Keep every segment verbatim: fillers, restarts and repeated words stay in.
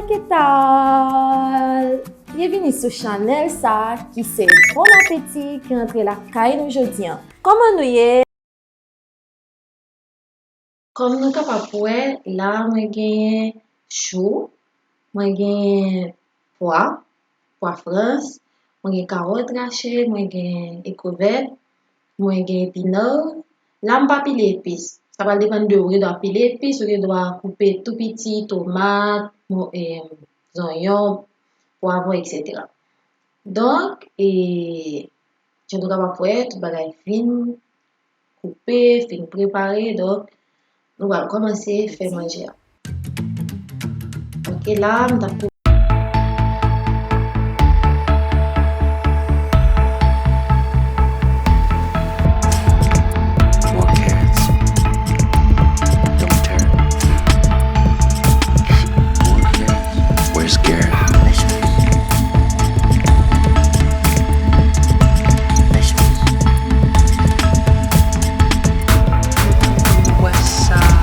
Ke tal? Byenvini sou chanèl sa a ki se Bon Apeti ki rantre lakay nou jodi a. Kòman nou ye? Kòm nou kapab wè, la a mwen genyen chou, mwen genyen pwa, pwa frans, mwen gen kawòt rache, mwen gen ekrevèt, mwen gen epinal. La m pa pile epis. Sa pral depann de ou, ou gen dwa pile epis, ou gen dwa koupe tou piti, tomat, mo-, e, zonyon, pwavwon, etsetera. Donk, e, jan nou kapab wè, tout bagay fin koupe, fin prepare. Donk, nou pral kòmanse fè manje a. Ok, la, m t ap pou- More carrots. Don't turn. More carrots. Where's Garrett? What's up?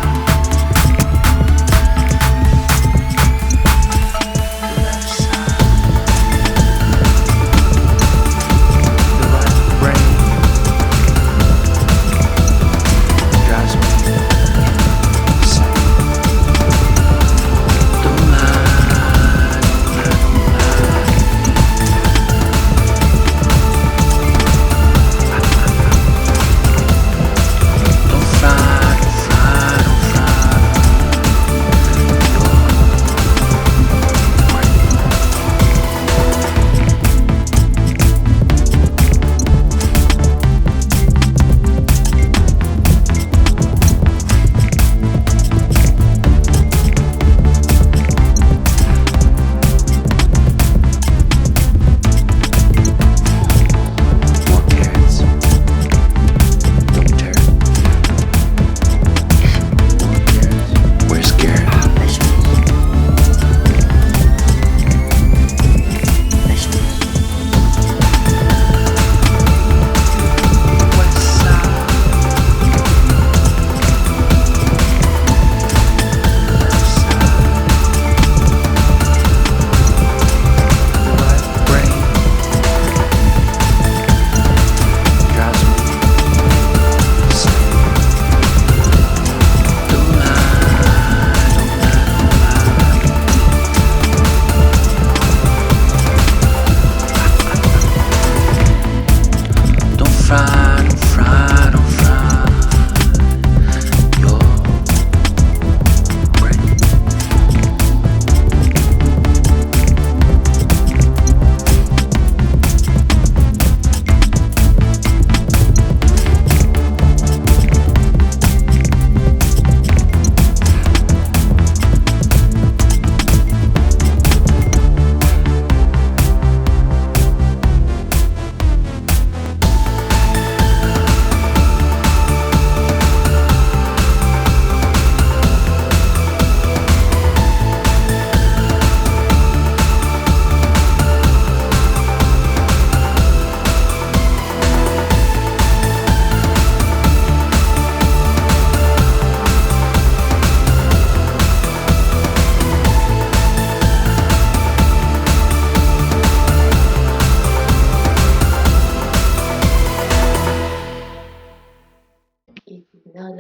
Epinal,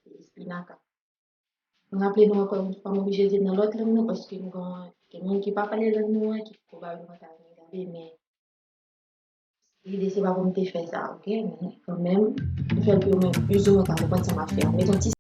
e espinaka. Mwen raple nou ankò yon fwa, m oblije di l nan lòt lang nan, paske nou gen, gen moun ki pa pale lang nou an, ki pwobableman ta renmen gade, men lide se pa pou m te fè sa, ok? Men kanmenm, m fè l pou yo mwen plizoumwen ka konprann sa m ap fè a. Met yon ti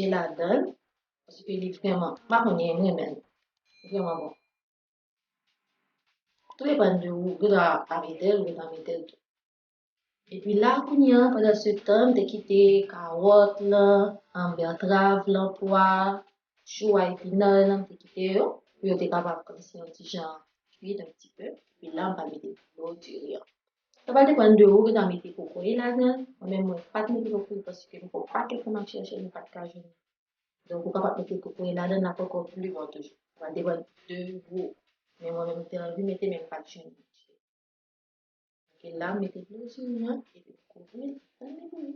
manje ladan l, paske li vrèman, m pa konnen, m renmen l. Vrèman bon. Tou depann de ou, ou gen dwa pa mete l, ou gen dwa mete l tou. Epi la, kounye a, pandan se tan, m te kite kawòt lan, um, bètrav lan, pwa, chou a, epinal lan, m te kite yo, pou yo te kapab kòmsi yon ti jan kuit un petit peu. Epi la, m pral mete dlo diri an. Sa va depann de ou, ou gen dwa mete kokoye ladan. Mwen menm, mwen pa t mete kokoye paske m fè yon pakèt fwa m ap chèche, m pa t ka jwenn. Donk, ou kapab mete kokoye ladan, l ap ankò pli bon toujou. Sa va depann de ou. Men mwen menm, m te anvi mete, men m pa t jwenn. Ok, la, m mete dlo diri an, epi m kouvri l, tann li bouyi.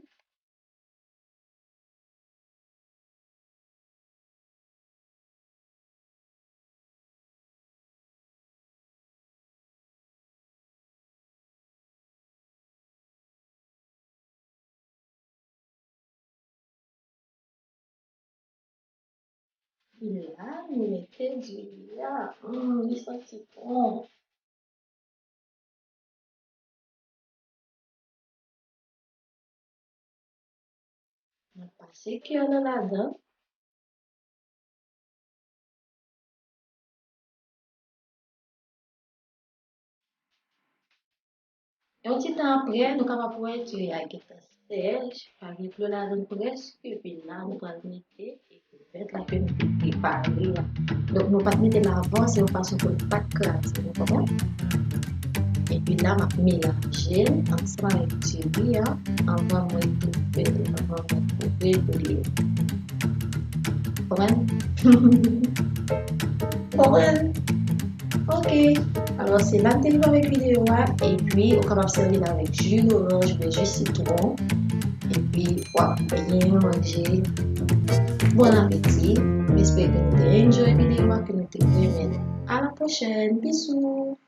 Epi la, nou mete diri a. Hmm, li santi bon. N ap pase kè lan ladan. Yon ti tan apre, nou kapab wè diri a gentan sèch, pa gen dlo ladan l prèske, epi la, nou pral mete ekrevèt la ke nou te prepare a. Donk, nou pa t mete l avan, se yon fason pou l pa t kraze, nou konprann? Epi la, m ap melanje l ansanm avèk diri a, anvan mwen tou fè, anvan mwen koupe pou li. Konprann? Konprann? Ok. Alò, se la m te rive avèk videyo a. Epi, ou kapab sèvi l avèk ji loranj oubyen ji sitwon. Epi, w ap byen manje. Bon apeti. M espere ke nou te enjoy videyo a, ke nou te renmen l. A la pwochèn. Bisou!